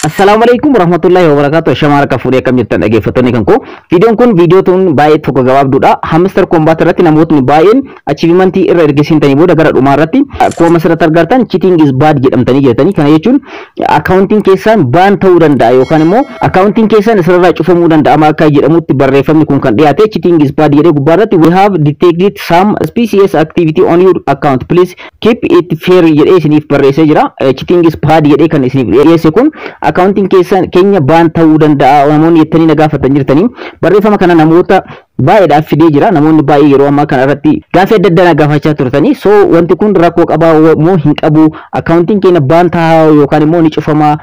Assalaamu alaikum warahmatullahi wabarakatuh. Shamaara akka fuudhee akkam jirtan, dhaggeeffattoonni kan koo? Viidiyoon kun viidiyoo tun baay'ee tokko gabaabduudha. Hamster Kombat irratti namootni baay'een achievementii irra erga seentanii booda gara dhumaa irratti akkuma asirratti argartan "cheating is bad" jedhamtanii jirtanii. Kana jechuun akkaawuntiin keessan ban ta'uu danda'a yookaan immoo akkaawuntiin keessan isirraa cufamuu danda'a akka jedhamutti barreeffamni kun kan dhiyaate. "Cheating is bad" jedhee gubbaa irratti "We have detected some suspicious activity on your account. Please keep it fair" jedhee isiniif barreessee jira. "Cheating is bad" jedhee kan isiniif dhiyeesse kun akkaawuntiin keessan keenya ban ta'uu danda'a namoonni jettanii na gaafatan jirtanii, barreeffama kana namoota baay'eedhaaf fidee jira. Namoonni baay'ee yeroo ammaa kana irratti gaafii adda addaa na gaafachaa turtanii. So wanti kun rakkoo qabaa moo hin qabu? Akkaawuntiin keenya ban ta'a yookaan immoo ni cufamaa?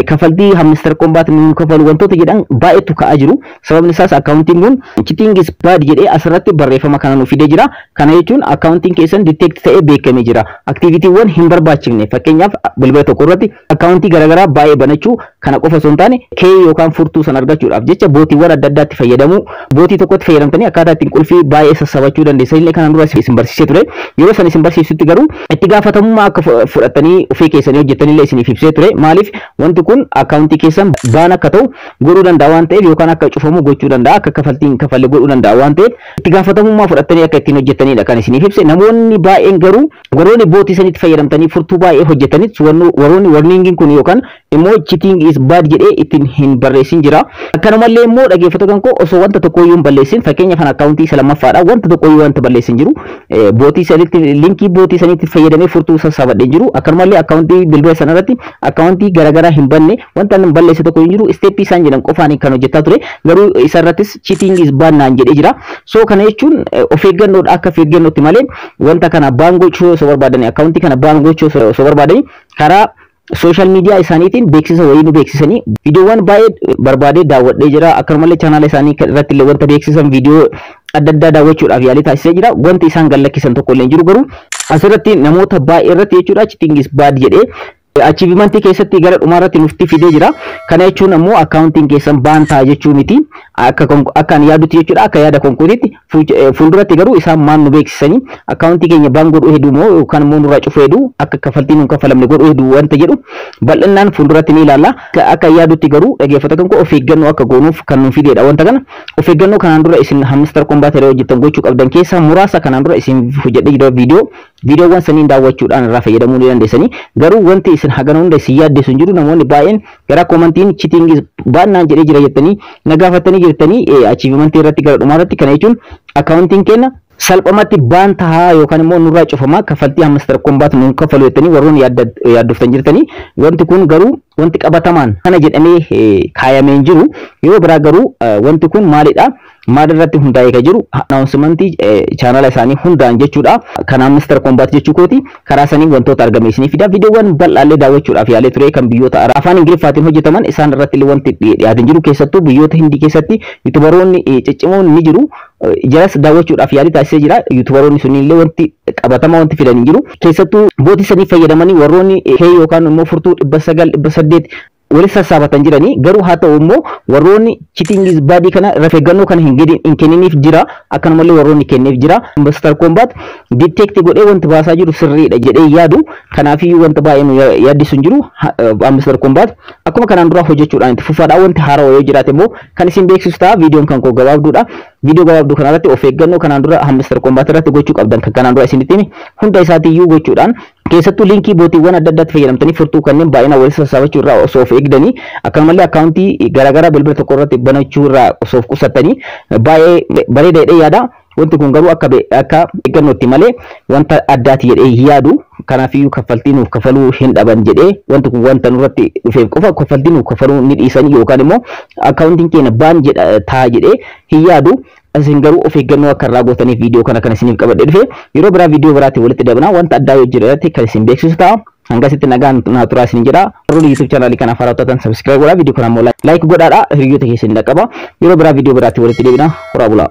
Kafaltii Hamster Kombat nu kafalu wantoota jedhan baay'eetu ka'aa jiru. Sababni isaas akkaawuntiin kun "cheating is bad" jedhee asirratti barreeffama kana nu fidee jira. Kana jechuun akkaawuntiin keessan detect ta'ee beekamee jira. Activitywwan hin barbaachifne, fakkeenyaaf bilbila tokko irratti akkaawuntii garaagaraa baay'ee banachuu kana qofa osoo hin taane, key yookaan furtuu san argachuudhaaf jecha botiiwwan adda addaatti fayyadamuu, botii tokkotti fayyadamtanii akkaataa ittiin qulfii baay'ee sassabachuu dandeessan illee kanaan dura isin barsiisee ture. Yeroo san isin barsiisutti garuu itti gaafatamummaa akka fudhattanii ofii keessanii hojjettanillee isiniif ibsee ture. Maaliif? Wanti kun akkaawuntii keessan ban akka ta'u godhuu danda'a waan ta'eef, yookaan akka cufamu gochuu danda'a, akka kafaltiin kafalle godhuu danda'a waan ta'eef, itti gaafatamummaa fudhattanii akka ittiin hojjettanidha kan isiniif ibse. Namoonni baay'een garuu warroonni botii sanitti fayyadamtanii furtuu baay'ee hojjetanitti warroonni warningiin kun yookaan immoo "cheating is bad" jedhee ittiin hin barreessin jira. Akkanumallee immoo, dhaggeeffattoota koo, osoo wanta tokkoyyuu hin balleessin, fakkeenyaaf kan akkaawuntii isa lammaffaadha, wanta tokkoyyuu wanta balleessin jiru, botii sanitti, linkii botii sanitti fayyadamee furtuu sassaabadhee jiru. Akkanumallee akkaawuntii bilbila sanarratti akkaawuntii garaagaraa hin banne, wanta hin balleesse tokko hin jiru. Steppii isaan jedhan qofaan kan hojjetaa ture, garuu isarrattis "cheating is bad" naan jedhee jira. So kana jechuun of eeggannoodha, akka of eeggannootti malee wanta kana ban gochuu osoo barbaadanii, akkaawuntii kana ban gochuu osoo barbaadanii, karaa social media isaaniitiin beeksisa wayii nu beeksisanii viidiyoowwan baay'ee barbaadee daawwadhee jira. Akkanumallee chaanaala isaanii irratti illee wanta beeksisan viidiyoo adda addaa daawwachuudhaaf yaalii taasisee jira. Wanti isaan gallakkisan tokko illee hin jiru, garuu asirratti namoota baay'ee irratti jechuudha "cheating is bad" jedhee achievementii keessatti gara dhumaarratti nufti fidee jira. Kana jechuun ammoo akkaawuntiin keessan ban ta'a jechuu miti. Akka ani yaadutti jechuudha, akka yaada konkootitti, fuulduratti garuu isaan maal nu beeksisanii, akkaawuntii keenya ban godhuu heduu moo yookaan immoo nurraa cufuu heduu, akka kaffaltiin nu kaffalamne godhuu heduu wanta jedhu bal'inaan fuulduratti ni ilaalla. Akka yaadutti garuu, dhaggeeffattoota koo, of eeggannoo akka goonuuf kan nu fideedha wanta kana. Of eeggannoo kanaan dura isin Hamster Kombat yeroo hojjettan gochuu qabdan keessaa muraasa kanaan dura isin hojjedhee jira viidiyoo. Viidiyoowwan saniin daawwachuudhaan irraa fayyadamuu ni dandeessanii. Garuu wanti isin hagana hunda isin yaaddeessu hin jiru. Namoonni baay'een gara commentiin "cheating ban naan jedhee jira" jettanii na gaafatanii jirtanii achievementii irratti gara dhumaa irratti. Kana jechuun akkaawuntiin keenya salphumatti ban tahaa yookaan immoo nurraa cufamaa, kaffaltii Hamster Kombat nuun kaffalu jettanii warroonni yaaddoftan jirtanii, wanti kun garuu wanti qabatamaan kana jedhamee kaayamee hin jiru. Yeroo biraa garuu wanti kun maalidha, maal irratti hundaa'ee kan jiru, announcementii chaanala isaanii hundaan jechuudha. Kan Hamster Kombat jechuu kooti, karaa sanii wantoota argame isinii fida. Viidiyoowwan bal'aallee daawwachuudhaaf yaalee ture, kan biyyoota afaan Ingiliffaatiin hojjetaman isaan irratti illee wanti dhiyaatan jiru. Keessattuu biyyoota Hindii keessatti youtuberoonni ciccimoon ni jiru. Jaras daawwachuudhaaf yaalii taasisee jira. Youtuberoonni sunniin illee wanti qabatama wanti fidan hin jiru. Keessattuu botii sanii fayyadamanii warroonni key yookaan immoo furtuu 900, 800 walitti sassaabatan jiranii, garuu haa ta'u immoo warroonni "cheating is bad" kana irra eeggannoo kana hin kenniniif jira, akkanumallee warroonni kenneef jira. Hamster Kombat detect godhee wanti baasaa jiru sirriidha jedhee yaadu. Kanaafiyyuu wanta baay'ee nu yaaddisu hin jiru. Hamster Kombat akkuma kanaan dura hojjechuudhaan itti fufaadha. Wanti haarawaa yoo jiraate immoo kan isin beeksisu ta'a. Viidiyoon kan koo gabaabduudha. Viidiyoo gabaabduu kanarratti of eeggannoo kanaan dura Hamster Kombat irratti gochuu qabdan kan kanaan dura isinitti hime hunda isaatiiyyuu gochuudhaan, keessattuu linkii botiiwwan adda addaatti fayyadamtanii furtuu kanneen baay'ina walitti sassaabachuu irraa osoo of eegdanii, akkanumallee akkaawuntii garaagaraa bilbila tokko irratti banachuu irraa osoo of qusattanii baay'ee bareeda jedhee yaada. Wanti kun garuu akka eeggannootti malee wanta addaati jedhee hin yaadu. Kanaafiyyuu kaffaltii nuuf kafaluu hin dhaban jedhee, wanti kun wanta nurratti dhufeef qofa kaffaltii nuuf kafaluu ni dhiisanii yookaan immoo akkaawuntiin keenya ban jedha ta'a jedhee hin yaadu. Isin garuu of eeggannoo akka irraa gootaniif viidiyoo kana kan isiniif qabadhee dhufe. Yeroo biraa viidiyoo biraatiin walitti dabana, wanta addaa yoo jiraate kan isin beeksisu ta'a. Hangasitti nagaan naa turaa isin jedha. Warroonni YouTube chaanaalii kanaaf haaraa taatan subscribe godhaa, viidiyoo kana immoo like godhaadha, hiriyoota keessan dhaqqaba. Yeroo biraa viidiyoo biraatiin walitti deebina. Horaa bulaa.